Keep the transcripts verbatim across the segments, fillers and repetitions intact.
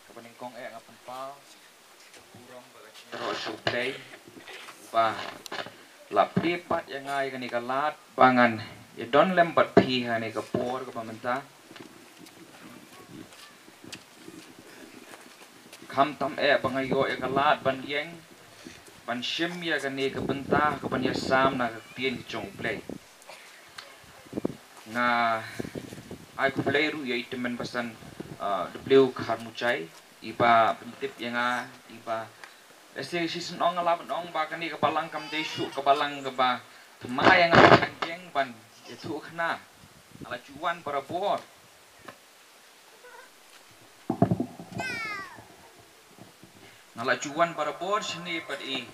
Kaba nyngkong eh nga pynpaw burom bad ka jingïaroh sha U Blei ba la plie pat ïa nga ïa kane ka lad ba ngan ïadon lem bad phi ha kane ka por kaba mynta. Khamtam eh ba nga ïoh ïa ka lad ban ïeng ban shim ïa kane ka bynta kaban ïasam na ka ktien ka jong U Blei. Nga ai khublei ruh ïa i tymmen basan, ah, W Kharmuchai, iba pyntip ïa nga, iba lehse shisien ong nga lah ban ong ba kane ka balang kam dei shuh ka balang kaba thymmai ïa nga ban ïeng ban ïathuh khnang. Nga la ju wan barabor. Nga la ju wan barabor shane bad i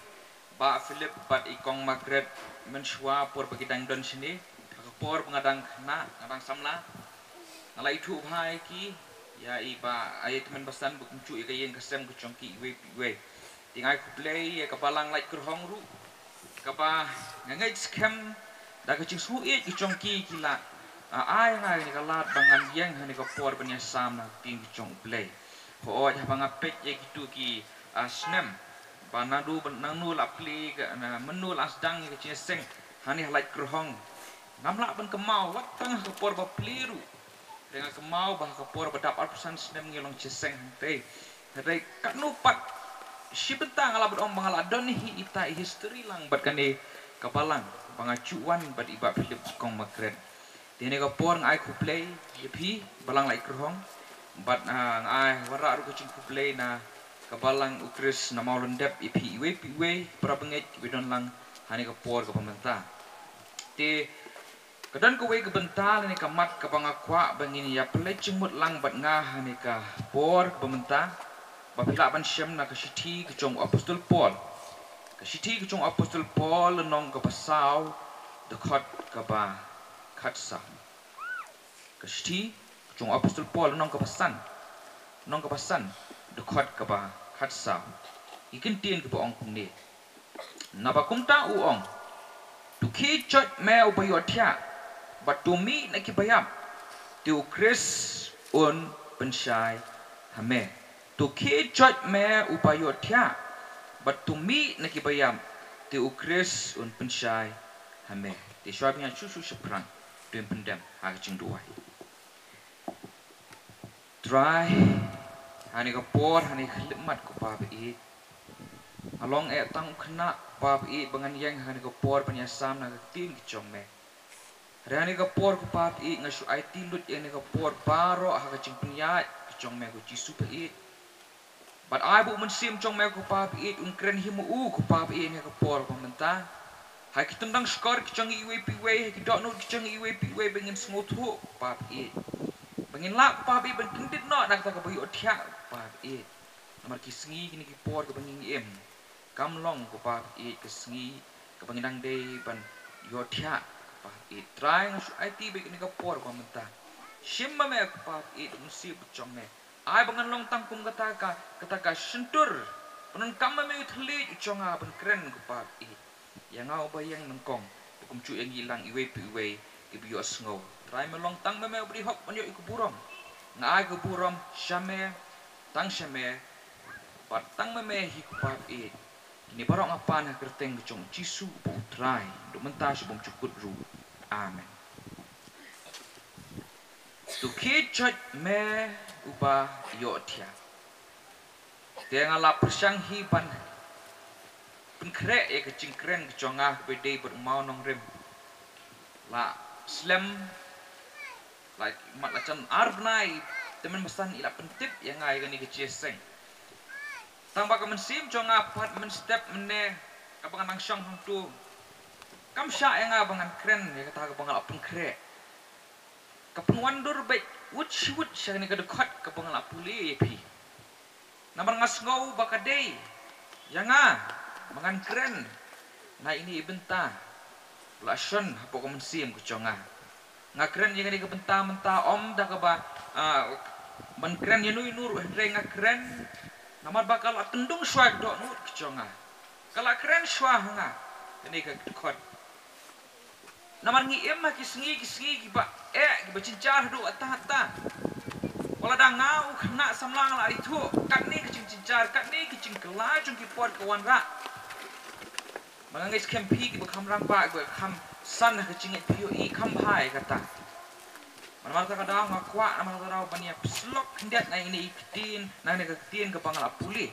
Bah Philip bad i Kong Margaret mynshuwa por ba ki dang don shane. Ha ka por ba nga dang khynnah, nga dang samla, nga la ithuh bha ïa ki, ïa i Bah, ïa i tymmen basan, ba kumjuh ïa ka ïing ka sem ka jong ki iwei pa iwei. Te nga ai khublei ïa ka balang Laitkyrhong ruh, kaba nga ngeit skhem da ka jingsngewieit ka jong ki, ki la, ah, ai ïa nga kane ka lad ba ngan ïeng ha kane ka por ban ïasam na ka ktien ka jong U Blei. Hooid, haba nga peit ïa kito ki, ah, snem ba naduh ba nangno la plie ka, na mynno la sdang ïa ka jingïaseng hangne ha Laitkyrhong, ngam lah ban kynmaw wat tang ha ka por ba plie ruh. Te nga kynmaw ba ha ka por ba dap arphew san snem ngi long jingïaseng hangtei. Hynrei katno pat shi bynta nga lah ban ong ba nga la don hi ita i history lang bad kane ka balang ba nga ju wan bad i Bah Philip, Kong Margaret. Te ha kane ka por nga ai khublei ïa phi balang Laitkyrhong bad, ah, nga ai wanrah ruh ka jingkhublei na ka balang U Khrist na Mawlyndep ïa phi iwei pa iwei para bangeit kiba don lang ha kane ka por kaba mynta. Te ka don kawei ka bynta lane ka mat kaba nga kwah ba ngin ïa pynleit jingmut lang bad nga ha kane ka por kaba mynta, ba phi lah ban shem na ka shithi ka jong u Apostol Paul. Ka shithi ka jong u Apostol Paul, lynnong kaba saw, dkhot kaba khatsaw. Ka shithi ka jong u Apostol Paul, lynnong kaba san, lynnong kaba san, dkhot kaba khatsaw. Ki kyntien kiba ong kumne. Naba kumta u ong, to khie joit me uba ïohthiah, bad to mih na kiba ïap, te u Khrist un pynshai ha me. To khie joit me uba ïohthiah, bad to mih na kiba ïap, te u Khrist un pynshai ha me. Te shuwa ba ngin ïa shu shu shaphrang, to ngin pyndem ha ka jingduwai. Trai, ha kane ka por, ha kane ka khyllipmat ko Pa ba ïeit, nga long eh tang u khynnah ko Pa ba ïeit ba ngan ïeng ha kane ka por ban ïasam na ka ktien ka jong me. Hynrei ha kane ka por ko Pa ba ïeit nga shu aiti lut ïa kane ka por baroh ha ka jingpynïaid ka jong me ko Jisu ba ïeit. Bad ai ba u Mynsiem jong me ko Pa ba ïeit un kren hi ma u ko Pa ba ïeit ha kane ka por ba mynta. Ha ki tyngdang shkor ki jong ngi iwei pa iwei, ha ki dohnud ki jong ngi iwei pa iwei ba ngin sngewthuh ko Pa ba ïeit. Ba ngin lah ko Pa ba ïeit ban kyndit noh na kata kaba ïohthiah ko Pa ba ïeit. Namar ki sngi kine ki por kiba ngi im, kam long ko Pa ba ïeit ka sngi kaba ngi dang dei ban ïohthiah ko Pa ba ïeit. Trai nga shu aiti ba kane ka por ba mynta, shim ma me ko Pa ba ïeit, u Mynsiem jong me. Ai ba ngan long tang kum kata ka, kata ka shyntur. Pyndonkam ma me u thylliej u jong nga ban kren ko Pa ba ïeit. Ïa nga uba ïeng nyngkong, ba kumjuh ïa ngi lang iwei pa iwei kiba ïohsngew. Trai me long tang ma me uba dei hok ban ïoh ïa ka burom. Nga ai ka burom sha me, tang sha me, bad tang ma me hi ko Pa ba ïeit. Kine baroh nga pan ha ka kyrteng ka jong u Jisu uba u Trai, naduh mynta sha bymjukut ruh. Amen. To khie joit me uba ïohthiah. Te nga la pyrshang hi ban pynkhreh ïa ka jingkren ka jong nga kaba dei bad u mawnongrim. La slem, la mat la jan ar bnai, tymmen basan i la pyntip ïa nga ïa kane ka jingïaseng. Tang ba ka mynsiem jong nga pat mynstep mynne, kaba nga nang shong hangto, kam shah ïa nga ba ngan kren ïa kata kaba nga la pynkhreh. Ka pynwandur beit wut shi wut sha kane ka dkhot kaba nga la pule ïa phi. Namar nga sngew ba ka dei ïa nga ba ngan kren na ine i bynta ba la shon hapoh ka mynsiem ka jong nga. Nga kren ïa kane ka bynta mynta ym da kaba, ah, ban kren ïano ïano ruh, hynrei nga kren namar ba ka la kyndung shuwa ïa ka dohnud ka jong nga. Ka la kren shuwa ha nga kane ka dkhot. Namar ngi im ha ki sngi, ki sngi kiba eh, kiba jynjar haduh katta katta. Wat la dang nga u khynnah samla nga la ithuh katne ka jingjynjar, katne ka jingkylla jong ki por ka wanrah. Ba nga ngeit skhem phi kiba kham rangbah, kiba kham san ha ka jingngeit, phi ïohi kham bha ïa kata. Namar kata ka daw nga kwah, namar kata ka daw ban ïa pynslok khyndiat na ine i ktien, na ine ka ktien kaba nga la pule.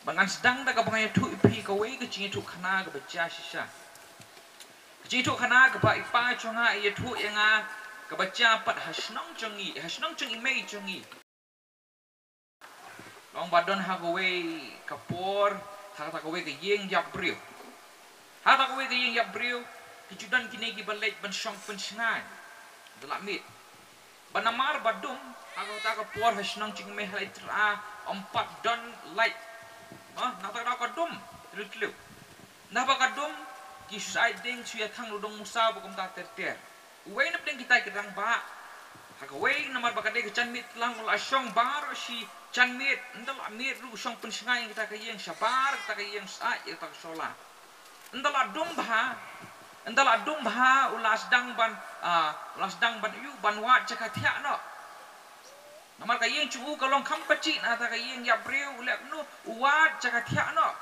Ba ngan sdang da kaba ngan ïathuh ïa phi kawei ka jingïathuhkhana kaba jia shisha. Ka jingïathuhkhana kaba i pa jong nga i ïathuh ïa nga, kaba jia pat ha shnong jong ngi, ha shnong jong i mei jong ngi. Long ba don ha kawei ka por, ha kata kawei ka ïing ïap briew. Ha kata kawei ka ïing ïap briew, ki ju don kine kiba leit ban shong pynshngaiñ. Da lah miet. Ba namar ba dum, ha kata ka por ha shnong jong i mei ha Laittyra, ym pat don light. Ha, na kata ka dum, tyrliew tyrliew. Naba ka dum, ki shu ai ding shu ïa thang rudong musa ba kumta ter ter. Uwei na pdeng kita ki rangbah. Ha kawei namar ba ka dei ka janmiet lang u la shong baroh shi janmiet, ynda la miet ruh u shong pynshngaiñ kita ka ïing shabar, kita ka ïing sah, kita ka sola. Ynda la dum bha, ynda la dum bha u la sdang ban, ah, u la sdang ban ïuh ban wad jaka thiah noh. Namar ka ïing jong u ka long kham pajih na kata ka ïing ïap briew, u leh kumno, u wad jaka thiah noh.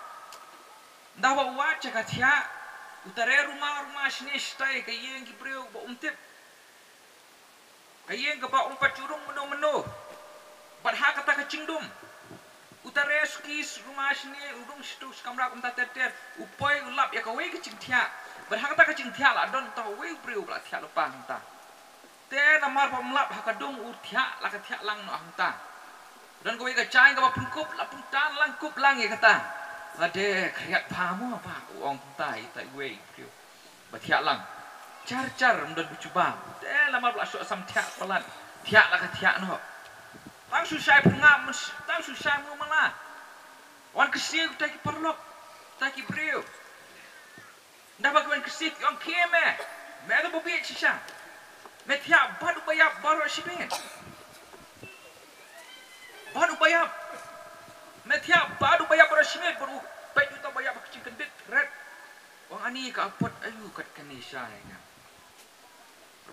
Nda ba u wad jaka thiah, u tare ruma ruma shane shatai ka ïing ki briew ba um tip. Ka ïing kaba um pat ju rung mynno mynno. Bad ha kata ka jingdum, u tare suki ruma shane, u rung shatu shi kamra kumta ter ter, u poi u lap ïa kawei ka jingthiah. Bad ha kata ka jingthiah la don tang uwei u briew ba la thiah lypa hangta. Te namar ba um lap ha ka dum, u thiah la ka thiah lang noh hangta. Don kawei ka jaiñ kaba pynkup, la pyntan lang kup lang ïa kata. Lade khriat bha mo ba, u ong hangta ïa uta uwei u briew ba thiah lang. Jar jar ym don ba jubab. Te namar ba la shoh sam thiah palat, thiah la ka thiah noh. Tang shu shai pyrngam, tang shu shai mo mala. Wan kyrsiew kita ki paralok, kita ki briew. Nda ba ki wan kyrsiew ki ong, khie me, me da ba bieit shisha. Me thiah bad u ba ïap baroh shi miet. Bad u ba ïap. Me thiah bad u ba ïap baroh shi miet, bad u peit uta ba ïap ha ka jingkyndit thret. Ong, ani ka apot aïu kat kane sha ïa nga.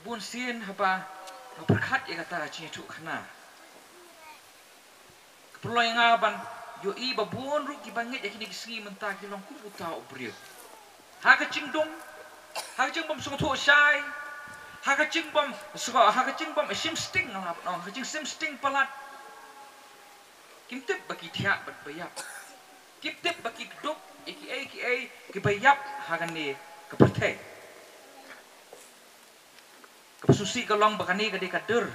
Bun sien haba nga pyrkhat ïa kata ka jingïathuhkhana, ka pynlong ïa nga ban ïohi ba bun ruh kiba ngeit ïa kine ki sngi mynta ki long kum uta u briew. Ha ka jingdum, ha ka jingbym sngewthuh shai, ha ka jingbym sngewthuh, ha ka jingbym shim sting, nga lah ban ong, ha ka jingshim sting palat. Kim tip ba ki thiah bad ba ïap. Kim tip ba ki kdup ïa kiei kiei kiba ïap ha kane ka pyrthei. Kaba sngewsih ka long ba kane ka dei ka dur,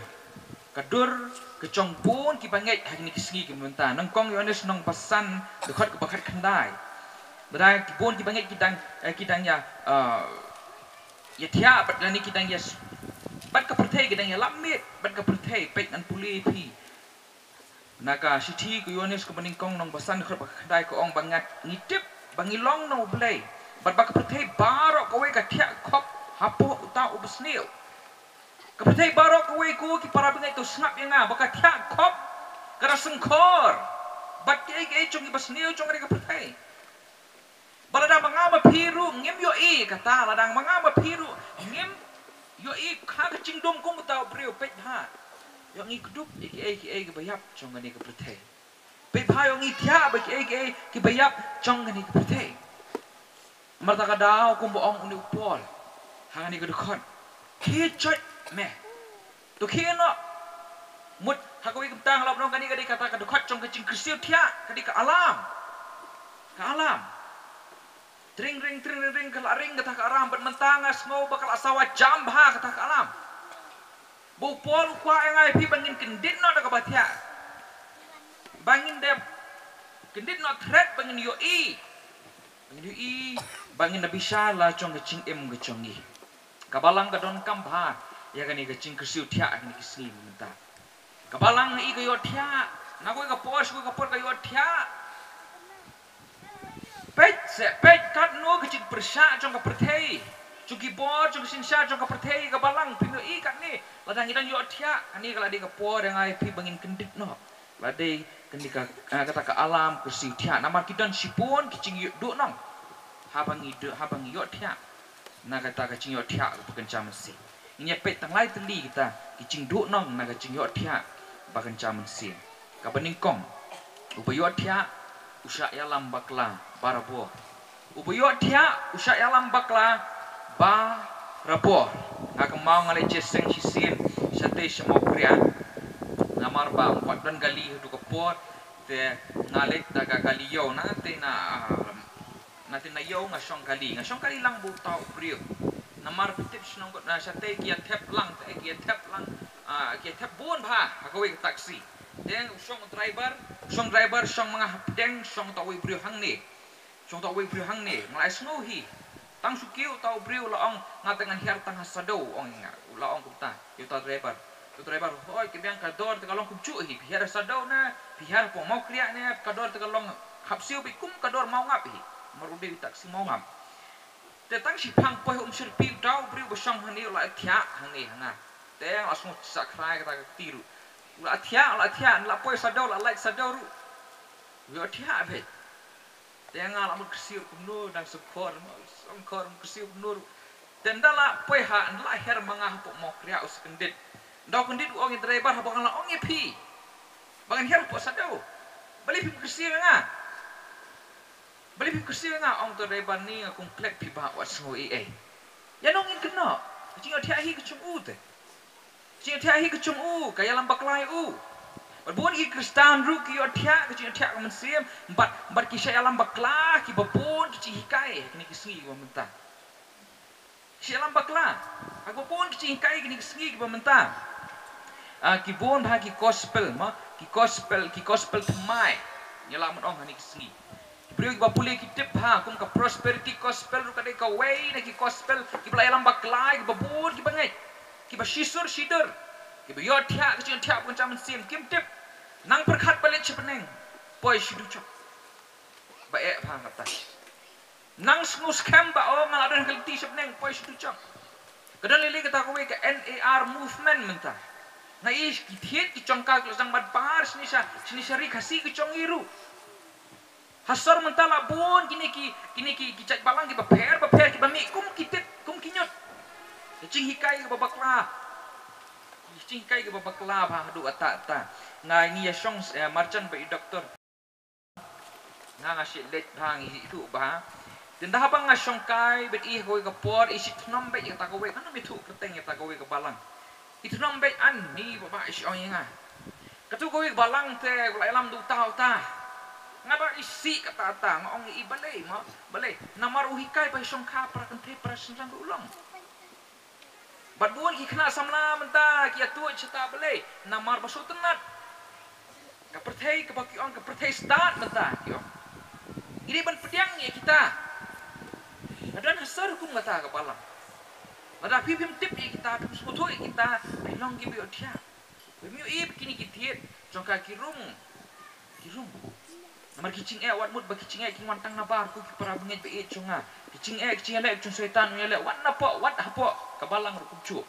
ka dur ka jong bun kiba ngeit ha kine ki sngi ki mynta. Nyngkong Ïoannis lynnong ba san, dkhot kaba khatkhyndai. Lada ki bun kiba ngeit ki dang, eh, ki dang ïa, eh, ïa thiah bad lane ki dang ïa s-, bad ka pyrthei ki dang ïalap miet bad ka pyrthei, peit ngan pule ïa phi. Na ka shithi ka Ïoannis kaba nyngkong lynnong ba san, dkhot ba khatkhyndai ka ong ba ngat ngi tip ba ngi long na U Blei, bad ba ka pyrthei baroh kawei ka thiah khop hapoh uta u basniew. Ka pyrthei baroh kawei, ko ki para bangeit, to sngap ïa nga, ba ka thiah khop ka da sngkhor bad kiei kiei jong ki basniew jong kane ka pyrthei. Ba lada ma nga ma phi ruh ngim ïohi kata, lada ma nga ma phi ruh ngim ïohi ha ka jingdum kum uta u briew, peit bha, ïoh ngi kdup ïa kiei kiei kiba ïap jong kane ka pyrthei. Peit bha, ïoh ngi thiah bad kiei kiei kiba ïap jong kane ka pyrthei. Namar kata ka daw kumba ong une u Paul ha kane ka dkhot, khie joit me. To khie noh. Mut ha kawei ka bynta nga lah ban ong kane ka dei kata ka dkhot jong ka jingkyrsiew thiah, ka dei ka alarm. Ka alarm. Tring ring, tring ring ring, ka la ring kata ka alarm, bad mynta nga sngew ba ka la sawa jam bha kata ka alarm. Ba u Paul u kwah ïa nga ïa phi ba ngin kyndit noh da kaba thiah. Ba ngin dep kyndit noh thret, ba ngin ïohi. Ba ngin ïohi, ba ngin da bishar la jong ka jingim ka jong ngi. Ka Balang ka donkam bha ïa kane ka jingkyrsiew thiah ha kine ki sngi mynta. Ka Balang i ka ïoh thiah, na kawei ka por sha kawei ka por ka ïoh thiah. Peit se, peit katno ka jingpyrshah jong ka pyrthei, jong ki bor, jong ka synshar jong ka pyrthei, ka Balang, phim ïohi katne. Lada ngi dang ïoh thiah, kane ka la dei ka por ïa nga ïa phi ba ngin kyndit noh. La dei kane ka, ah, kata ka alarm kyrsiew thiah. Namar ki don shibun ki jingïoh duhnong haba ngi duh, haba ngi ïoh thiah na kata ka jingïoh thiah kaba kynja mynsiem. Ngin ïa peit tang lai tylli kita ki jingduhnong na ka jingïoh thiah. ba kynja mynsiem. Kaba nyngkong, uba ïohthiah u shah ïalam bakla barabor. Uba ïohthiah u shah ïalam bakla barabor. Nga kynmaw nga leit jingïaseng shisien shatei sha Mawkriat. Namar ba ym pat don kali haduh ka por, te nga leit da ka kali ïew na te na, ah, na te na ïew nga shong kali, nga shong kali lang bad uta u briew. Namar phi tip shnong ko na shatei ki ïa thep lang, te ki ïa thep lang, ah, ki ïa thep bun bha ha kawei ka taxi. Te u shong driver, u shong driver shong ma nga hapdeng, shong uta uwei u briew hangne. Shong uta uwei u briew hangne, nga la ïohsngew hi. Tang shu kiew uta u briew la ong, nga te ngan hiar tang ha Sadau, ong ïa nga, u la ong kumta ïa uta u driver. Uta u driver, hooid, ka biang ka dor te ka long kumjuh hi, phi hiar ha Sadau ne, phi hiar hapoh Mawkriat ne, ka dor te ka long hap siew beit kum ka dor Mawngap hi. Namar u dei u taxi Mawngap. Te tang shiphang poi ha Umshyrpi uta u briew ba shong hangne u la thiah hangne ha nga. Te nga la sngew sah khrai kata ka kti ruh. U la thiah, u la thiah, u la poi Sadau, u la lait Sadau ruh. U ïohthiah beit. Te nga la mut kyrsiew kumno, dang sngewkhor, sngewkhor mut kyrsiew kumno ruh. Te ynda la poi ha, ynda la hiar ma nga hapoh Mawkriat u sa kyndit. Ynda u kyndit u ong ïa u driver, haba nga la ong ïa phi ba ngan hiar hapoh Sadau, balei phim kyrsiew ïa nga? Balei phim kyrsiew ïa nga? Ong uta u driver, ni nga kum klet phi ba wat sngew ei ei. Ïa nong ngin kynnoh. Ka jingïohthiah hi ka jong u te. Ka jingïohthiah hi ka jong u, ka ïalam bakla ïa u. Bad bun ki Khristan ruh ki ïohthiah ka jingïohthiah ka mynsiem, bad, bad ki shah ïalam bakla kiba bun ki jinghikai ha kine ki sngi kiba mynta. Ki shah ïalam bakla ha kiba bun ki jinghikai ha kine ki sngi kiba mynta. Ah, ki bun bha ki gospel, mo, ki gospel, ki gospel thymmai. Ngi lah ban ong ha kine ki sngi. Ki briew kiba pule ki tip ha, kum ka prosperity gospel ruh ka dei kawei na ki gospel kiba la ïalam bakla ïa kiba bun kiba ngeit, kiba shisur shidur, kiba ïohthiah ka jingïohthiah ba kynja mynsiem, kim tip. Nang pyrkhat ba leit sha bneng, poi sha dujok. Ba eh bha kata. Nang sngew skhem ba, oh, nga la don ha ka lynti sha bneng, poi sha dujok. Ka don lei lei kata kawei ka N A R movement mynta. Nga ïohi ki thied ki jong ka ki la sdang ban par shane sha, shane sha ri Khasi ki jong ngi ruh. Ha sor mynta la bun kine ki, kine ki, ki jait balang kiba pher bapher kiba mih kum ki tit, kum ki ñiut. Ki jinghikai kiba bakla. Ki jinghikai kiba bakla bha haduh katta katta. Nga, ngi ïa shong, eh, marjan bad i doktor. Nga, nga shu leit bha, ngi ithuh bha. Te ynda haba nga shongkai bad i ha kawei ka por, i shu thnum beit ïa kata kawei, nga nym ithuh kyrteng ïa kata kawei ka balang. I thnum beit, ani ba, ba i shu ong ïa nga. Katu kawei ka balang te u la ïalam da uta uta. Nga ba isih kata kata, nga ong ïa i, balei mo, balei? Namar u hikai ba i shongkha para kynthei para shynrang ruh u long. Bad bun ki khynnah samla mynta ki ïathuh shata, balei? Namar ba sngewtynnat. Ka pyrthei kaba ki ong ka pyrthei stad mynta ki ong. Ngi dei ban pdiang ïa kita. Nga don ha sor kum kata ka balang. Lada phi phim tip ïa kita, phim sngewthuh ïa kita, phi long kiba ïohthiah. Phim ïohi ba kine ki thied jong ka ki rung. Ki rung. Namar ki jingeh wat mut ba ki jingeh ki wan tang nabar, ko ki para bangeit ba ïeit jong nga. Ki jingeh, ki jingeh leh jong Soitan, u ïaleh wat napoh, wat hapoh ka balang ruh kumjuh.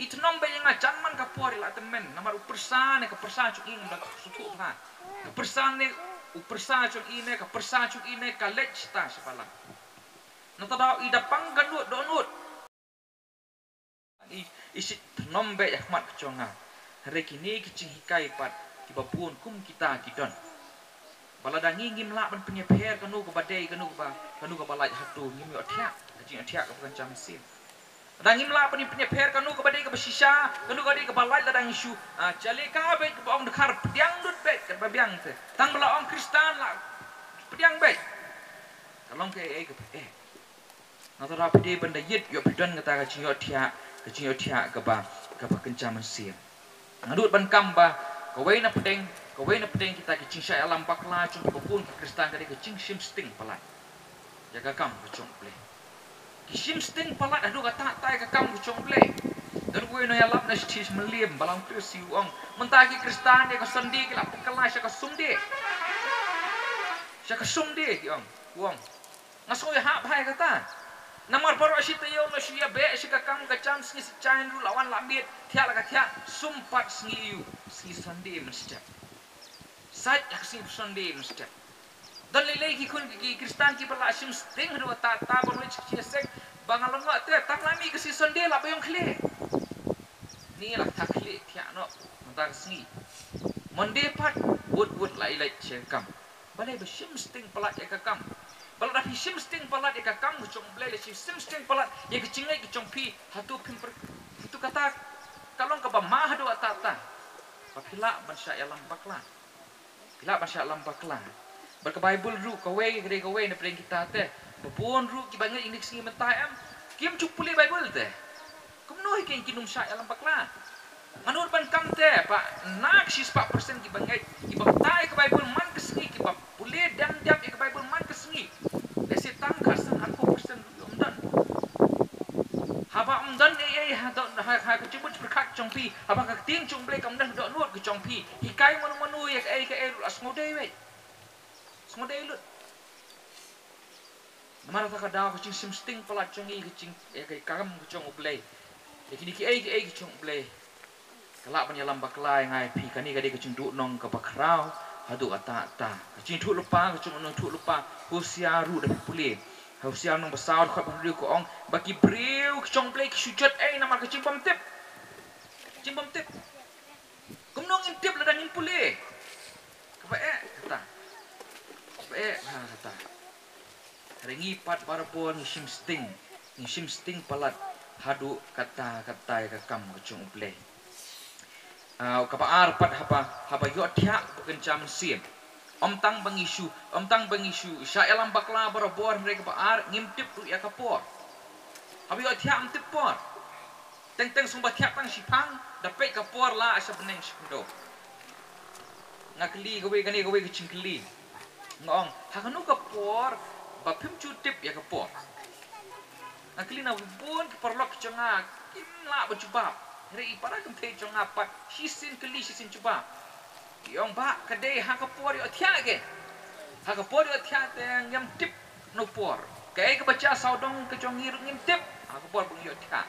I thnum beit ïa nga, jan man ka por i la tymmen, namar u pyrsa ne ka pyrsa jong i ngam da sngewthuh bha. Ka pyrsa ne, u pyrsa jong i ne ka pyrsa jong i ne ka leit shata sha balang. Nangta daw i da pang ka nud dohnud. I, i shu thnum beit ha khmat ka jong nga. Hynrei kine ki jinghikai pat kiba bun kum kita ki don. Ba lada ngi ngim lah ban pynïapher kano kaba dei, kano kaba, kano kaba lait, hato ngim ïohthiah ka jingïohthiah kaba kynja mynsiem? Lada ngim lah ban pynïapher kano kaba dei kaba shisha, kano kaba dei kaba lait, lada ngi shu, ah, jalika beit, kaba ong dkhar pdiang lut beit, kaba biang te. Tang ba la ong Khristan la pdiang beit. Ka long kaei kaei kaba eh. Nangta da phi dei ban da ïit ïoh phi don kata ka jingïohthiah, ka jingïohthiah kaba, kaba kynja mynsiem. Nga nud ban kam ba kawei na pdeng, kawei na pdeng kita ki jingshah ïalam bakla jong kiba bun ki Khristan ka dei ka jingshim sting palat ïa ka kam ka jong U Blei. Ki shim sting palat haduh katta katta ïa ka kam ka jong U Blei. Don kawei u nongïalap na shisha Mylliem ba la ong, Chris, u ong, mynta ki Khristan ïa ka Sunday ki la pynkylla sha ka Sunday. Sha ka Sunday ki ong, u ong. Nga sngew ïahap bha ïa kata. Namar baroh shi taïew nga shu ïa beh sha ka kam ka jam, sngi Saitjaiñ ruh la wan la miet, thiah la ka thiah, sum pat sngi aïu, sngi Sunday mynstep. Sait ïa ka sngi Sunday mynstep. Don lei lei ki khun ki, ki Khristan kiba la shim sting haduh katta katta ban leit sha ka jingïaseng, ba nga la ong te tang la mih ka sngi Sunday la ba ïong khlieh. Ni la ka thah khlieh thiah noh. Mynta ka sngi. Monday pat, wut wut la i leit sha ka kam. Balei ba shim sting palat ïa ka kam? Ba lada phi shim sting palat ïa ka kam ka jong U Blei, lada phi shim sting palat ïa ka jingngeit ka jong phi, hato phim pyrkhat, hato kata ka long kaba ma haduh katta katta? Ba phi lah ban shah ïalam bakla. Phi lah ban shah ïalam bakla. Bad ka Baibl ruh kawei ka dei kawei na pdeng kita te. Ba bun ruh kiba ngeit ïa kine ki sngi mynta em, kim ju pule Baibl te. Kumno hi kin kin ym shah ïalam bakla? Nga nud ban kam te, ba na ka shispah percent kiba ngeit, kiba batai ka Baibl man ka sngi, kiba pule dem dem ïa ka Baibl man ka sngi. Lehse tang ka san arphew percent ruh ym don. Haba ym don ei ei ha don ha, ha ka jingmut jingpyrkhat jong phi, haba ka ktien jong U Blei kam don ha dohnud ka jong phi, hikai mano mano ïa kaei kaei ruh la sngewdei wei. Sngewdei lut. Namar kata ka daw ka jingshim sting palat jong ngi ka jing, eh, ka kam ka jong U Blei. Ïa kine kiei kiei ka jong U Blei. Ka lah ban ïalam bakla ïa nga ïa phi, kane ka dei ka jingduhnong kaba khraw haduh katta katta. Ka jingïathuhlypa ka jong U Nongïathuhlypa, Hosea ruh da phi pule. Hosea lynnong ba saw dkhot ba hynriew ka ong ba ki briew ka jong U Blei ki shu jot ei namar ka jingbymtip. Jingbymtip. Kumno ngin tip lada ngim pule? Kaba eh kata. Kaba eh ha kata. Hynrei ngi pat barabor ngi shim sting, ngi shim sting palat haduh katta katta ïa ka kam ka jong U Blei. Ah, kaba ar pat haba, haba ïohthiah ba kynja mynsiem. Ym tang ba ngi shu, ym tang ba ngi shu shah ïalam bakla barabor, hynrei kaba ar ngim tip ruh ïa ka por. Haba ïohthiah ym tip por. Teng teng sngewbha thiah tang shiphang, da peit ka por la sha bneng sha khyndew. Nga kylli kawei kane kawei ka jingkylli. Nga ong, ha kano ka por ba phim ju tip ïa ka por? Nga kylli na bun ki paralok ki jong nga, kim lah ban jubab. Hynrei i para kynthei jong nga pat, shisien kylli shisien jubab. Ki ong, bah, ka dei ha ka por ïohthiah ke. Ha ka por ïohthiah te ngim tip no por. Kaei kaba jia sawdong ka jong ngi ruh ngim tip. Ha ka por ba ngi ïohthiah.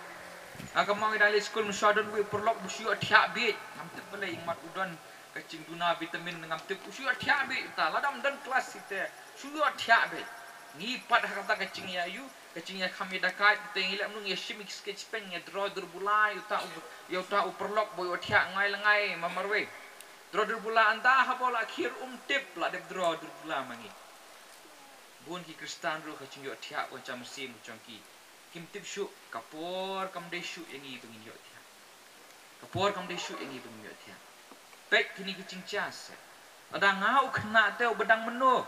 Ha ka mong i dang leit skul mynshuwa don uwei u paralok ba shu ïohthiah bieit. Ngam tip balei, i mat u don ka jingduna vitamin, ngam tip, u shu ïohthiah bieit uta. Lada ym don klas hi te shu ïohthiah bieit. Ngi pat ha kata ka jingïa ïu, ka jingïakham ïadakaid te ngi leh kumno, ngi ïashim ïa ki sketch pen, ngi ïa draw dur bula ïa uta u, ïa uta u paralok ba ïohthiah ngai la ngai ma marwei. Draw dur bula ynda haba la khie um tip la dep draw dur bula ma ngi. Bun ki Khristan ruh ka jingïohthiah ka jam sim ka jong ki. Kim tip shuh, ka por kam dei shuh ïa ngi ba ngin ïohthiah. Ka por kam dei shuh ïa ngi ba ngin ïohthiah. Peit kine ki jingjia se. Lada nga u khynnah te uba dang mynno,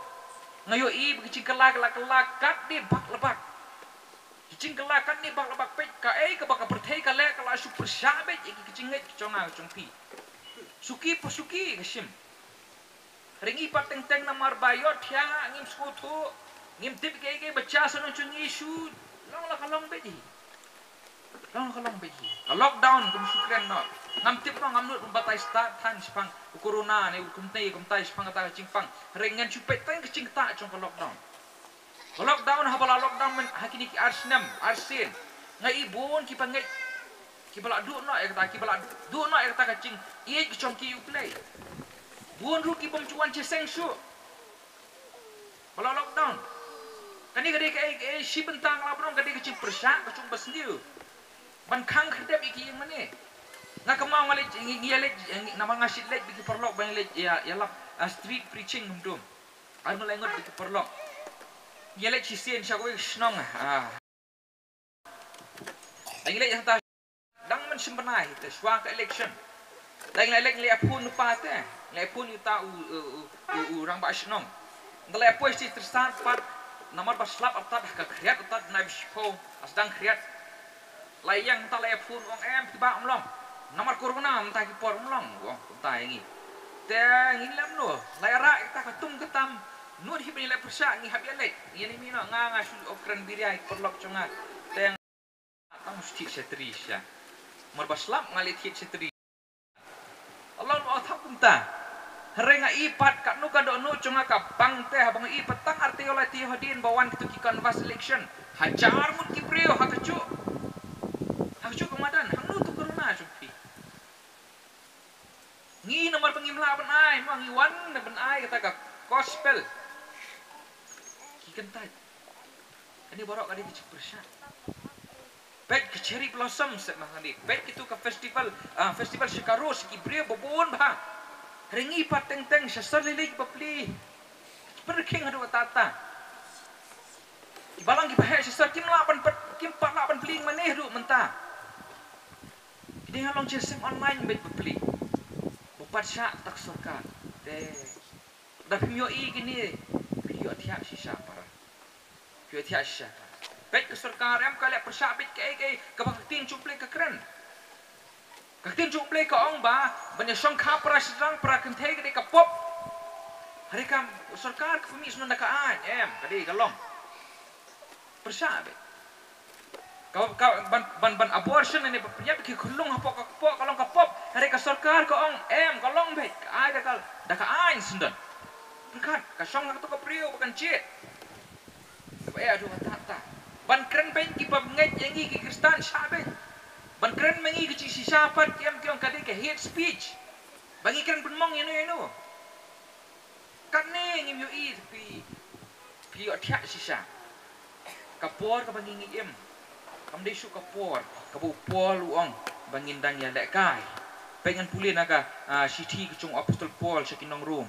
nga ïohi ba ki jingkylla kylla kylla kat dei bak la bak. Ki jingkylla kat dei bak la bak, peit kaei kaba ka pyrthei ka leh, ka la shu pyrshah beit ïa ki jingngeit ki jong nga ki jong phi. Suki pa suki ka shim. Hynrei ngi pat teng teng namar ba ïohthiah ngim sngewthuh, ngim tip kiei kiei ba jia sha nong jong ngi, shu long la ka long beit hi. Long la ka long beit hi. Ka lockdown kum shu kren noh. Ngam tip noh, ngam nud ban batai stad than shaphang u corona ne u kumtei kumtai shaphang kata ka jingpang. Hynrei ngan shu peit teng ka jingktah jong ka lockdown. Ka lockdown, haba la lockdown myn ha kine ki ar snem, ar sien, nga i bun kiba ngeit, kiba la duh noh ïa kata, kiba la duh noh ïa kata ka jingïeit ka jong ki ïa U Blei. Bun ruh ki bym ju wan jingïaseng shuh. Ba la lockdown. Kane ka dei kaei, kaei shi bynta nga la pynlong, ka dei ka jingpyrshah ka jong u basniew ban khang khyrdep ïa ki ïing mane. Nga kynmaw nga leit, ngi, ngi ïa leit, ngi, namar nga shait leit bad ki paralok ba ngi leit ïa, ïalap, ah, street preaching kumto. Ar ngut lai ngut bad ki paralok. Ngi ïa leit shisien sha kawei ka shnong, ah. Ngi leit hangta dang mynshym bnai te shuwa ka election. Ngi leit, ngi leit phone u pa te. Ngi leit phone uta u, u, u, u, u rangbah shnong. Ngi leit poi shi tyrsan pat namar ba slap artat ha ka khriat artat nai ba shiphew, ah sdang khriat. La ïeng ta la ïa phone, ong em phi bah, ym long. Namar corona mynta ki por ym long, ong kumta ïa ngi. Te ngin lem noh, la ïa rah ïa kata ka tum ka tam. Nud hi ba ngi la pyrshah, ngi hap ïa leit. Ngi ïa ni mih noh, nga nga shu ïoh kren biria ïa ki paralok jong nga. Te nga tang shu thied shatri sha. Namar ba slap nga leit thied shatri. Long, long thap kumta. Hynrei nga i pat katno ka dohnud jong nga ka bang te haba nga i pat tang ar taïew lai taïew hadien ba wan kito ki canvass election. Hajar ngut ki briew ha kajuh, ha kajuh ka madan. Hangno to corona jong phi? Ngi namar ba ngim lah ban ai, ma ngi wan ban ai kata ka gospel. Ki kyntait. Kane baroh ka dei ka jingpyrshah. Peit ka cherry blossom se ma hani. Peit kitu ka festival, ah, festival shakaro sha ki briew babun bha. Hynrei ngi pat teng teng sha sar lili ki bapli. Ki pyrkhing haduh tata. Ki balang ki baheh sha sar kim lah ban pat, kim pat lah ban pling mane haduh mynta. Kine ha long jingseng online beit bapli. Ba pat shah tak sorkar. Te. Da phim ïohi kine. Phi ïoh thiah shisha para. Phi ïoh thiah shisha para. Peit ka sorkar em ka leh pyrshah beit kaei kaei kaba ka ktien jong U Blei ka kren. Ka ktien jong U Blei ka ong ba ban ïa shongkha para shynrang para kynthei ka dei ka pop. Hynrei ka sorkar ka pynmih sngewbha da ka aiñ em ka dei ka long. Pyrshah beit. Ka, ka, ban, ban, ban abortion ne ba pynïap ki khunlung hapoh ka kpoh ka long ka pop. Hynrei ka sorkar ka ong em ka long beit. Ka ai da ka, da ka aiñ syndon. Pyrkhat ka shong ha kato ka briew ba kan jied. Kaba eh haduh katta katta. Ban kren beiñ kiba ngeit ïa ngi ki Khristan shah beiñ. Ban kren ma ngi ki jingshisha pat ki em ki ong ka dei ka hate speech. Ba ngi kren pynmong ïano ïano. Katne ngim ïohi phi, phi ïoh thiah shisha. Ka por kaba ngi ngi im kam dei shuh ka por kaba u Paul u ong ba ngin dang ïalehkai. Peit ngan pule na ka, ah, shithi ka jong u Apostol Paul sha ki nong Rom.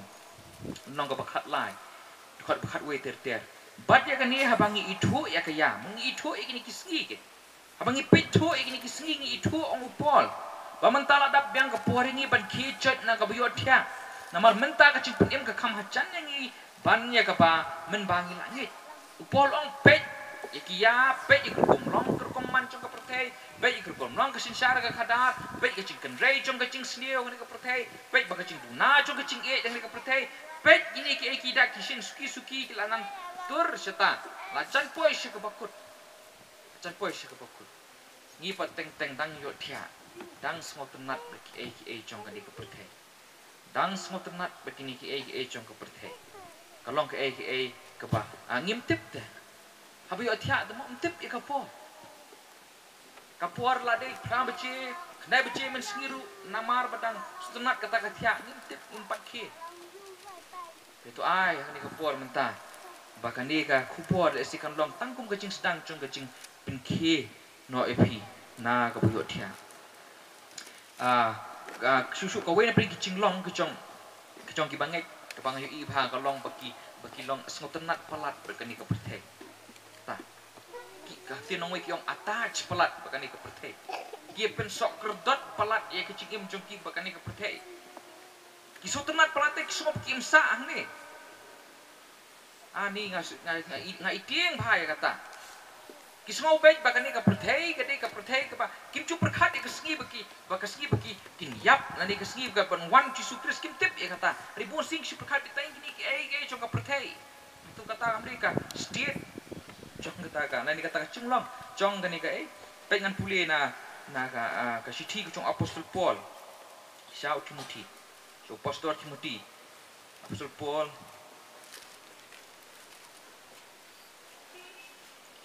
Nong kaba khatlai. Dkhot ba khatwei ter ter. Bad ïa kane haba ngi ithuh ïa ka ïa, ngi ithuh ïa kine ki sngi ki. Haba ngi peit thuh ïa kine ki sngi ngi ithuh ong u Paul. Ba mynta la dap biang ka por ïa ngi ban khie joit na kaba ïohthiah. Namar mynta ka jingpynim ka kham hajan ïa ngi ban ïa kaba mynba ngi la ngeit. U Paul ong peit ïa ki ïa, peit ïa ka rukom long ka rukom man jong ka pyrthei, peit ïa ka rukom long ka synshar ka khadar, peit ka jingkynrei jong ka jingsniew kane ka pyrthei, peit ba ka jingduna jong ka jingïeit kane ka pyrthei, peit kine ki ei ki da ki shin suki suki ki la nang tur shata. La jan poi sha kaba kut. Jan poi sha kaba kut. Ngi pat teng teng dang ïohthiah, dang sngewtynnat bad ki ei ki ei jong kane ka pyrthei. Dang sngewtynnat bad kine ki ei ki ei jong ka pyrthei. Ka long ka ei ki ei kaba, ah, ngim tip te. Haba ïohthiah te mo ym tip ïa ka por. Ka por la dei phra baje, khyndai baje mynsngi ruh namar ba dang sngewtynnat kata ka thiah ngim tip ngim pat khie. Te to ai ha kane ka por mynta ba kane ka khubor lehse kan long tang kum ka jingsdang jong ka jingpynkhie noh ïa phi na kaba ïohthiah. Ah, ah, shuh shuh kawei na pdeng ki jinglong ka jong, ka jong kiba ngeit kaba nga ïohi bha ka long ba ki, ba ki long sngewtynnat palat bad kane ka pyrthei. Ta. Ki, ka ktien nongwei ki ong attach palat bad kane ka pyrthei. Ki pynsoh kyrdot palat ïa ka jingim jong ki bad kane ka pyrthei. Ki sngewtynnat palat te ki sngew ba ki im sah hangne. Ani nga, nga, nga, nga itieng bha ïa kata. Ki sngew beit ba kane ka pyrthei ka dei ka pyrthei kaba kim ju pyrkhat ïa ka sngi ba ki, ba ka sngi ba ki kin ïap lane ka sngi ba ban wan Jisu Khrist kim tip ïa kata. Hynrei bun sien ki shu pyrkhat beit tang kine ki ei ki ei jong ka pyrthei. Ito kata kam dei ka state jong kata ka lane kata ka jinglong jong kane ka ei. Peit ngan pule na, na ka, ah, ka shithi ka jong Apostol Paul sha u Timothy. Sha u Pastor Timothy. Apostol Paul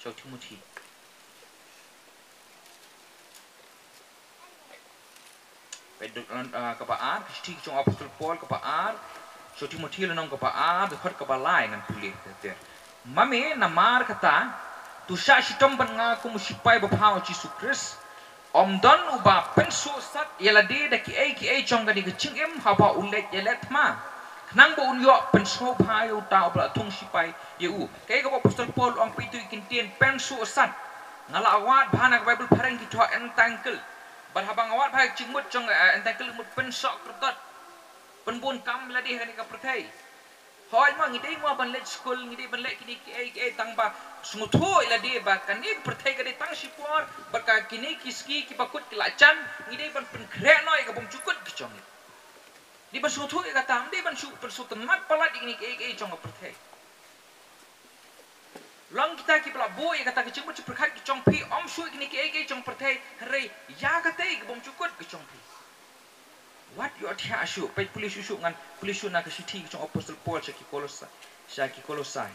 sha u Timothy. Peit, ah, kaba ar, ka shithi ka jong u Apostol Paul kaba ar sha u Timothy lynnong kaba ar, dkhot kaba lai ngan pule ter ter. Ma me namar kata, to shah shitom bad nga kum u shipai babha u Jisu Khrist. Ym don uba pynsuhsat ïa lade da kiei kiei jong kane ka jingim haba u leit ïaleh thma, khnang ba un ïoh pynsngewbha ïa uta uba la thung shipai ïa u. Kaei kaba u Apostol Paul u ong, peit to ïa ki ktien pynsuhsat. Nga la wad bha na ka Baibl phareng ki thoh entangled. Bad haba nga wad bha ka jingmut jong, eh, entangled mut pynsoh kyrdot. Pynbun kam lade ha kane ka pyrthei. Hooid mo, ngi dei mo ban leit skul, ngi dei ban leh kine kiei kiei tang ba sngewthuh ïa lade ba kane ka pyrthei ka dei tang shipor, bad ka kine ki sngi kiba kut ki la jan, ngi dei ban pynkhreh noh ïa ka bymjukut ka jong ngi. Dei ban sngewthuh ïa kata, ym dei ban shu pynsngewtynnat palat ïa kine kiei kiei jong ka pyrthei. Long kita kiba la buh ïa kata ka jingmut jingpyrkhat ka jong phi, ym shu ïa kine kiei kiei jong ka pyrthei, hynrei ïa katei ka bymjukut ka jong phi. Wat ïohthiah shuh, peit pule shuh shuh ngan, pule shuh na ka shithi ka jong u Apostol Paul sha ki Kolosai, sha ki Kolosai.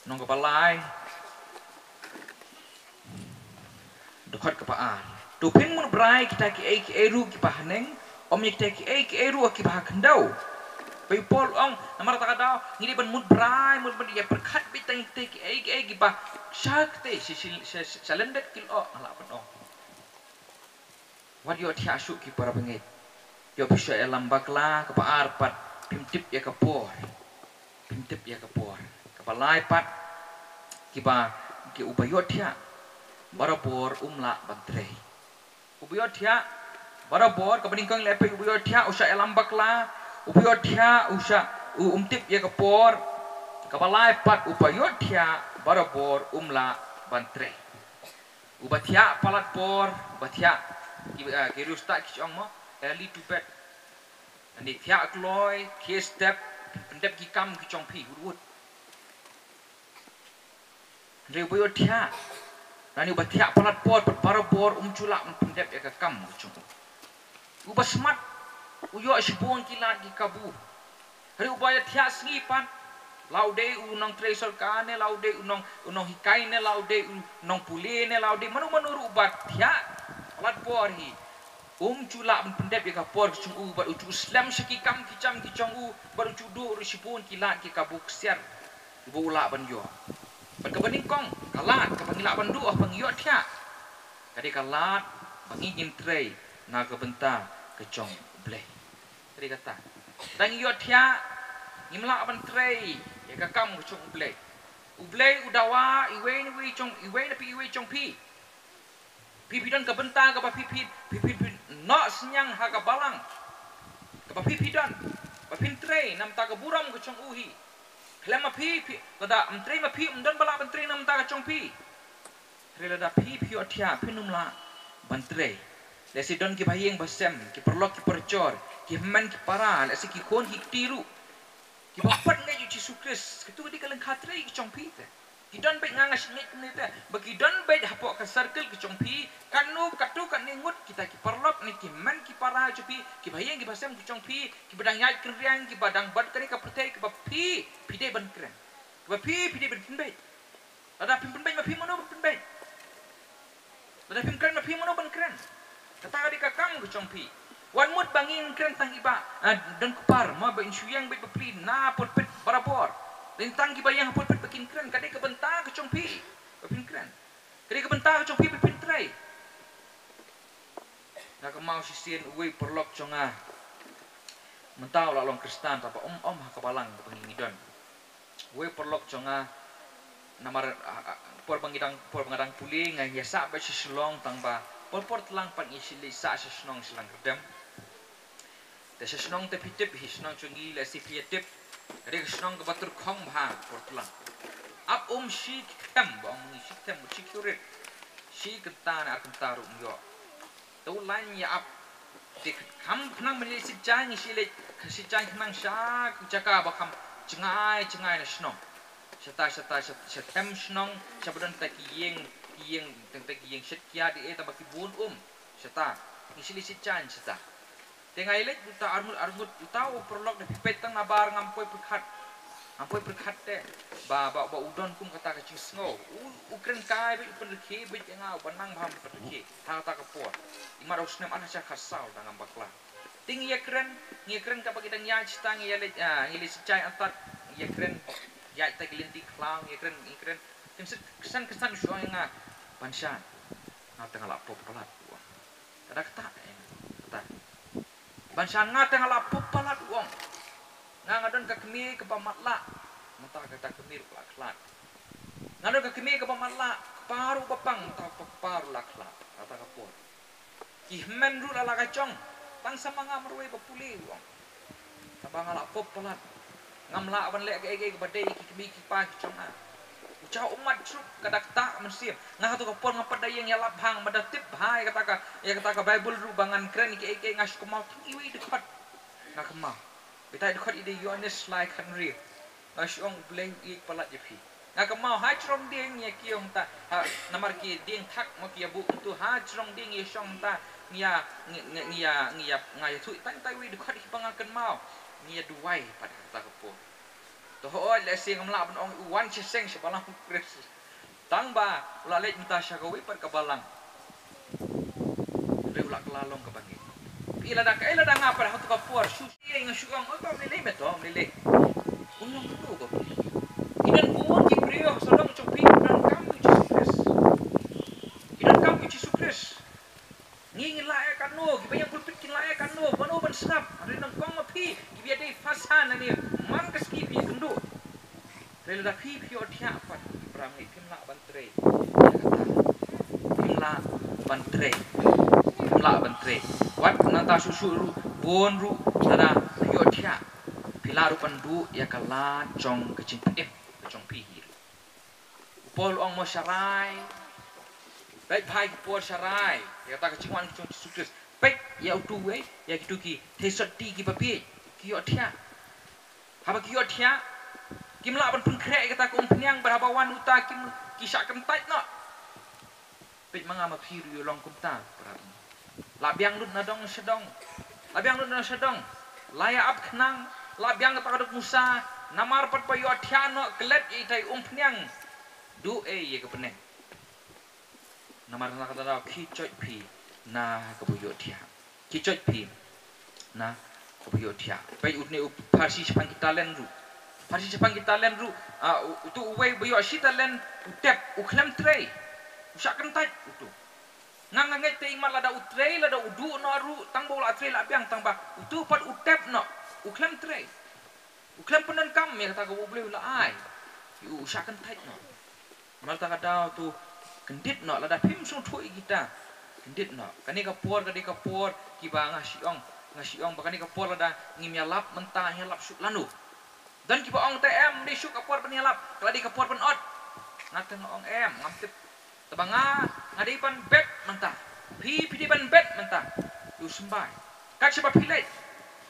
Lynnong kaba lai. Dkhot kaba ar. To phin mutbrai kita kiei kiei ruh kiba haneng, ym ïa kita kiei kiei ruh kiba ha khyndew. Peit u Paul u ong, namar kata ka daw, ngi dei ban mutbrai, mut ban ïa pyrkhat beit tang kita kiei kiei kiba Sha kti shi shi shi shi lyndet ki lyoh nga lah ban ong. Wat ïohthiah shuh ki para bangeit. Ïoh phi shu ïalam bakla, kaba ar pat phim tip ïa ka por. Phim tip ïa ka por. Kaba lai pat kiba ki uba ïohthiah barabor um lah ban trei. Uba ïohthiah barabor, kaba nyngkong leh peit uba ïohthiah u shu ïalam bakla, uba ïohthiah u shu u um tip ïa ka por. Kaba lai pat uba ïohthiah barabor um lah ban trei. Uba thiah palat por, uba thiah ki, ah, ki riewstad ki ong mo, early to bed. Ani thiah kloi, thiah step, pyndep ki kam ki jong phi, wut wut. Hynrei uba ïohthiah, lane uba thiah palat por, pat barabor um ju lah ban pyndep ïa ka kam ka jong u. Uba smat u ïoh shibun ki lad ki kabu. Hynrei uba ïathiah sngi pat, la u dei u nongtrei sorkar ne, la u dei u nong, u nonghikai ne, la u dei u nongpule ne, la u dei mano mano ruh uba thiah palat por hi. Um ju lah ban pyndep ïa ka por ka jong u, bad u ju slem sha ki kam ki jam ki jong u, bad u ju duh ruh shibun ki lad ki kabu ksiar uba u lah ban ïoh. Bad kaba nyngkong ka lad kaba ngi lah ban duh haba ngi ïohthiah, ka dei ka lad ba ngi ngin trei na ka bynta ka jong U Blei. Ka dei kata, lada ngi ïohthiah ngim lah ban trei ïa ka kam ka jong U Blei. U Blei u dawa iwei na iwei jong, iwei na phi iwei jong phi. Phi phi don ka bynta kaba phi phi phi phi phi noh synñiang ha ka balang kaba phi phi don, ba phin trei na bynta ka burom ka jong u hi. Khlem ma phi phi, lada ym trei ma phi, ym don ba lah ban trei na bynta ka jong phi. Hynrei lada phi phi ïohthiah phin ym lah ban trei. Lehse don kiba ïeng ba sem, ki paralok ki parajor, ki hynmen ki para, lehse ki khun ki kti ruh, kiba pat ngeit ïa U Jisu Khrist, katu ka dei ka lyngkha trei ka jong phi te. Ki don beit, nga nga sngewthuh kumne te, ba ki don beit hapoh ka circle ka jong phi, katno katto katne ngut kita ki paralok ne ki hynmen ki para jong phi, kiba ïeng kiba sem ki jong phi, kiba dang ïaid kynriang, kiba dang bad kane ka pyrthei, kiba phi phi dei ban kren, kiba phi phi dei ban pynbeit. Lada phim pynbeit ma phi, mano ban pynbeit? Lada phim kren ma phi, mano ban kren? Kata ka dei ka kam ka jong phi. Wat mut ba ngin kren tang kiba, ah, don kpar, mo, ba in shu ïeng beit bapli na pulpit barabor. Lane tang kiba ïeng ha pulpit ba kin kren, ka dei ka bynta ka jong phi ba phin kren. Ka dei ka bynta ka jong phi ba phin trei. Nga kynmaw shisien uwei u paralok jong nga. Mynta u la long Khristan, tangba um, um ha ka balang kaba ngi don. Uwei u paralok jong nga, namar, ah, ah, por ba ngi dang, por ba nga dang pule, nga ïa sah beit sha Shillong, tangba por por tlang pat ngi shu leit sah sha shnong Shillong Kyrdem. Te sha shnong te phi tip hi, shnong jong ngi lehse phi ïa tip, ka dei ka shnong kaba tyrkhong bha por tlang. Ap um shi kyrtem, ba ong ngi shi kyrtem, shi kyrtem, shi kynta ne ar kynta ruh ym ïoh. Te u lain ïa ap. Te kham khnang ban leit sit jaiñ, ngi shu leit sit jaiñ khnang sha jaka ba kham jngai jngai na shnong. Shata, shata, sha, sha them shnong, shaba don ta ki ïing, ki ïing, tang ta ki ïing shet kiad, eh, tangba ki bun um. Shata ngi shu leit sit jaiñ shata. Te nga ïa leit uta arngut arngut, uta u paralok, da phi peit tang nabar ngam poi pyrkhat. Ngam poi pyrkhat te ba, ba, ba u don kum kata ka jingsngew. U, u kren kai beit, u pynrkhie beit ïa nga, uba nang bha ban pynrkhie ha kata ka por. Imat u snem arhajar khatsaw da ngam bakla. Te ngi ïa kren, ngi ïa kren kaba ki dang ïaid shata, ngi ïa leit, ah, ngi leit sit jaiñ artat, ngi ïa kren, ïaid ta ki lynti khlaw, ngi ïa kren, ngi ïa kren. Te kynsan kynsan u shu ong ïa nga, Banshan, nga te nga la pop palat, u ong. Ka da kata, eh, kata. Banshan, nga te nga la pop palat, u ong. Nga, nga don ka kmie kaba matlah. Mynta kata ka kmie ruh ka la khlad. Nga don ka kmie kaba matlah, kpa ruh ba pang, mynta ka kpa ruh la khlad. Kata ka por. Ki hynmen ruh la la ka jong. Tang sa ma nga marwei ba pule, u ong. Tangba nga la pop palat. Ngam lah ban leh kaei kaei kaba dei ïa ki kmie ki kpa ki jong nga. U jaw ummat shuh, ka da kata mynsiem. Nga hato ka por ngam pat da ïeng ïalap bha, ngam pat da tip bha ïa kata ka, ïa kata ka Baibl ruh ba ngan kren ïa kiei kiei, nga shu kynmaw tang iwei i dkhot. Nga kynmaw. Beit ïa i dkhot, i dei Ïoannis lai khathynriew. Nga shu ong, U Blei u ïeit palat ïa phi. Nga kynmaw ha jrong dieng ngi ïa kiew hangta, ha, namar ki dieng thak mo, ki ïa buh hangtu, ha jrong dieng ngi ïa shong hangta, ngi ïa, ngi, ngi, ngi ïa, ngi ïa, nga ïathuh tang tang iwei i dkhot hi ba nga kynmaw. Ngi ïa duwai pat ha kata ka por. To hooid, lehse ngam lah ban ong u wan shiseng sha balang U Khrist. Tangba u la leit mynta sha kawei pat ka balang. Hynrei u la kylla long kaba ngeit. Phi lada, kaei lada nga pat ha katu ka por shu shu ïa nga shu ong, oi, ba ym lei lei me to, ym lei lei. Un long kano ba phi? Ki don bun ki briew ha sawdong jong phi kiba donkam ïa U Hynrei lada phi phi ïohthiah pat, ki para bangeit, phim lah ban trei ïa kata. Phim lah ban trei. Phim lah ban trei. Wat nangta shuh shuh ruh, bun ruh, lada phi ïohthiah, phi lah ruh ban duh ïa ka lad jong ka jingpynim ka jong phi hi ruh. U Paul u ong mo, sharai. Peit bha ïa ki por sharai ïa kata ka jingwan ka jong Jisu Khrist. Peit ïa utu uwei, ïa kitu ki theisotti kiba bieit, ki ïohthiah. Haba ki ïohthiah, kim lah ban pynkhreh ïa kata ka umphniang, bad haba wan uta kim, ki shah kyntait noh. Peit ma nga ma phi ruh ïa long kumta, para bangeit. La biang lut na dong sha dong. La biang lut na dong sha dong. La ïa ap khnang, la biang kata ka dok musa, namar pat ba ïohthiah noh klet ïa itai umphniang. Duh ei ïa ka bneng. Namar na kata daw ki joit phi na kaba ïohthiah. Ki joit phi na kaba ïohthiah. Peit une u pharshi shaphang ki talent ruh. Pharshi shaphang ki talent ruh, ah, u-, utu uwei ba ïoh shi talent, u tep, u khlem trei. U shah kyntait utu. Nga nga ngeit te ïa ma lada u trei, lada u duh noh ruh, tang ba u la trei la biang, tang ba utu pat u tep noh, u khlem trei. U khlem pyndonkam ïa kata kaba U Blei u la ai. U shah kyntait noh. Namar kata ka daw to kyndit noh, lada phim sngewthuh ïa kita. Kyndit noh. Kane ka por, kane ka por, kiba nga shu ong, nga shu ong ba kane ka por lada ngim ïalap mynta, ïalap shuh lano. Don kiba ong te em, dei shuh ka por ban ïalap, ka la dei ka por ban ot. Nga te nga ong em, ngam tip. Te ba nga, nga dei ban bet mynta. Phi, phi dei ban bet mynta. Ïa u symbai. Kat shaba phi leit.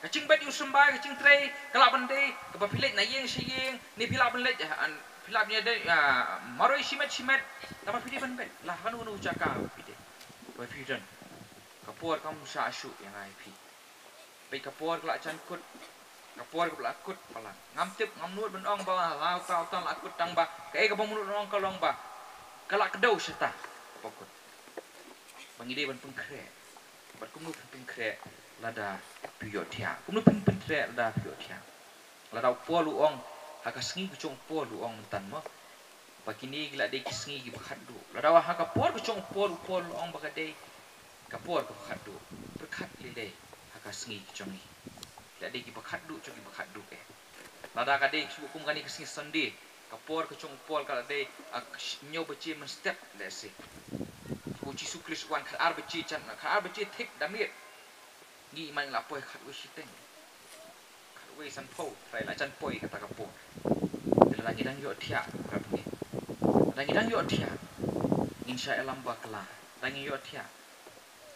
Ka jingbet ïa u symbai, ka jingtrei, ka lah ban dei kaba phi leit na ïing sha ïing, ne phi lah ban leit, ah, an, phi lah ban ïadei, ah, marwei shimet shimet. Te ba phi dei ban bet. La ha kano kano ka jaka phi dei. Ba phi don. Ka por kam shah shuh ïa nga ïa phi. Peit ka por ka la jan kut. Ka por ka la kut palat. Ngam tip, ngam nud ban ong ba la uta uta la kut, tang ba kaei kaba mut ban ong ka long ba ka la kdew shata. Ba kut. Ba ngi dei ban pynkhreh. Bad kumno phin pynkhreh lada phi ïohthiah? Kumno phin pynkhreh lada phi ïohthiah? Lada u Paul u ong, ha ka sngi ka jong u Paul u ong mynta mo, ba kine ki la dei ki sngi kiba khatduh. Lada ha ka por ka jong u Paul, u Paul u ong ba ka dei ka por kaba khatduh. Pyrkhat lei lei ha ka sngi ka jong ngi. Ki la dei kiba khatduh jong kiba khatduh eh. Lada ka dei shu kum kane ka sngi Sunday, ka por ka jong u Paul ka la dei, ah, hynñiew baje mynstep lehse. U Jisu Khrist u wan khatar baje jan, khatar baje thik da miet. Ngi man la poi khatwei shiteng. Khatwei sanphew, trai la jan poi kata ka por. Te lada ngi dang ïohthiah, para bangeit. Lada ngi dang ïohthiah, ngin shah ïalam bakla. Lada ngi ïohthiah,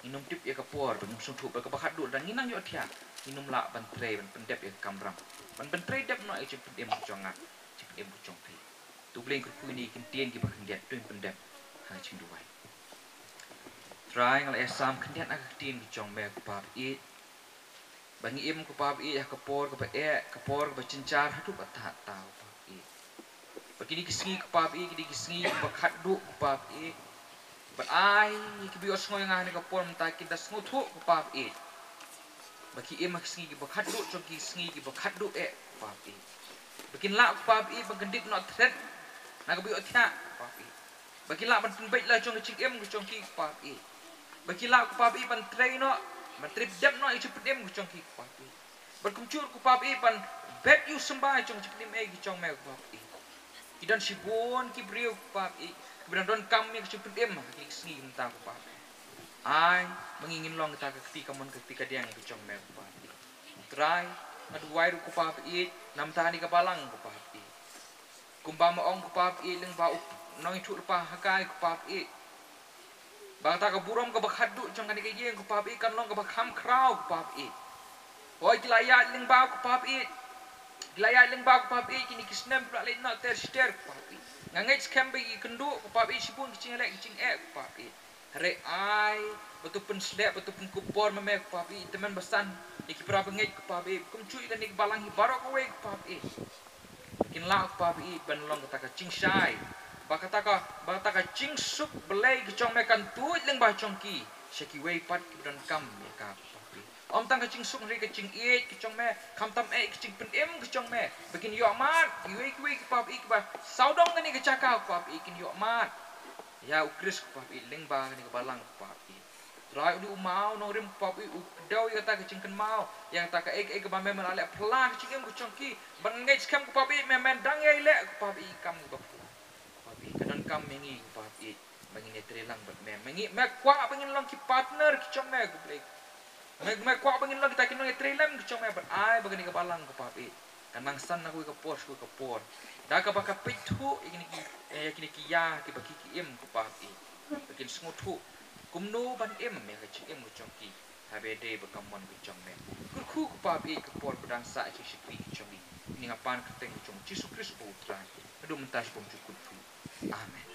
ngin ym tip ïa ka por, ba ngin sngewthuh ba kaba khatduh, lada ngi dang ïohthiah, ngin ym lah ban trei, ban pyndep ïa ka kamram. Ban, ban trei dep noh ïa ka jingpynim ka jong nga, jingpynim ka jong phi. To U Blei un kyrkhu ïa kine ki ktien kiba khyndiat, to ngin pyndep ha ka jingduwai. Trai, nga la ïasam khyndiat ha ka ktien ka jong me ko Pa baieit. Ba ngi im ko Pa baieit ha ka por kaba eh, ka por kaba jynjar haduh katta katta ko Pa baieit. Ba kine ki sngi ko Pa baieit, kine ki sngi kiba khatduh ko Pa baieit. Bad ai ïa kiba ïohsngew ïa nga ha kane ka por mynta kin da sngewthuh ko Pa baieit. Ba ki im ha ki sngi kiba khatduh, jong ki sngi kiba khatduh eh ko Pa baieit. Ba kin lah ko Pa baieit ban kyndit noh thret na kaba ïohthiah ko Pa baieit. Ba ki lah ban pynbeit la jong ka jingim ka jong ki ko Pa baieit. Ba ki lah ko Pa baieit ban trei noh, ban trei dep noh ïa ka jingpynim ka jong ki ko Pa baieit. Ban kumjuh ko Pa baieit ban bet ïa u symbai jong ka jingpynim eh ka jong me ko Pa baieit. Ki don shibun ki briew ko Pa baieit kiba dang donkam ïa ka jingpynim ha kine ki sngi mynta ko Pa baieit. Ai ba ngi ngin long kata ka kti kamon ka kti kadiang ka jong me ko Pa baieit. Trai, nga duwai ruh ko Pa baieit, namar kane ka balang ko Pa baieit. Kumba ma ong ko Pa baieit lyngba u nongïathuhlypa Hagai ko Pa baieit. Ba kata ka burom kaba khatduh jong kane ka ïing ko Pa baieit kan long kaba kham khraw ko Pa baieit. Hooid ki la ïaid lyngba ko Pa baieit. Ki la ïaid lyngba ko Pa baieit kine ki snem ki la leit noh ter shi ter ko Pa baieit. Nga ngeit skhem ba ki kynduh ko Pa baieit shibun ki jingeh ki jingeh ko Pa baieit. Hynrei ai ba to pynsleh, ba to pynkup bor ma me ko Pa baieit, tymmen basan ïa ki para bangeit ko Pa baieit, kumjuh ïa kane ka balang hi baroh kawei ko Pa baieit. Kin lah ko Pa baieit ban long kata ka jingshai, ba kata ka, ba kata ka jingsuk Blei ka jong me kan tuid lyngba jong ki sha kiwei pat kiba donkam ïa ka ko Pa baieit. Ym tang ka jingsuk hynrei ka jingïeit ka jong me, khamtam eh ka jingpynim ka jong me, ba kin ïoh mad kiwei kiwei ko Pa baieit kiba sawdong kane ka jaka ko Pa baieit, kin ïoh mad ïa u Khrist ko Pa baieit lyngba kane ka balang ko Pa baieit. Trai, u dei u maw nongrim ko Pa Baieit, u kdew ïa kata ka jingkynmaw, ïa kata kaei kaei kaba me men la leh, pla ka jingim ka jong ki. Ban ngeit skhem ko Pa Baieit, me men dang ïai leh ko Pa Baieit, kam kaba pla. Ko Pa Baieit, ka donkam ïa ngi ko Pa Baieit, ba ngin ïatrei lang bad me. Me ngi, me kwah ba ngin long ki partner ki jong me ko Blei. Me, me kwah ba ngin long kita ki nongïatreilem ki jong me, bad ai ba kane ka balang ko Pa Baieit, kan nang san na kawei ka por sha kawei ka por, da kaba ka peit thuh ïa kine ki, eh, ïa kine ki ïa kiba ki ki im ko Pa Baieit, ba kin sngewthuh kumno ban im ïa ka jingim ka jong ki, haba dei ba ka mon ka jong me. Kyrkhu ko Pa Baieit ka por ba dang sah ïa ki shakri ki jong ngi. Ngi nga pan kyrteng ka jong Jisu Khrist uba u Trai, naduh mynta sha bymjukut ruh. Amen.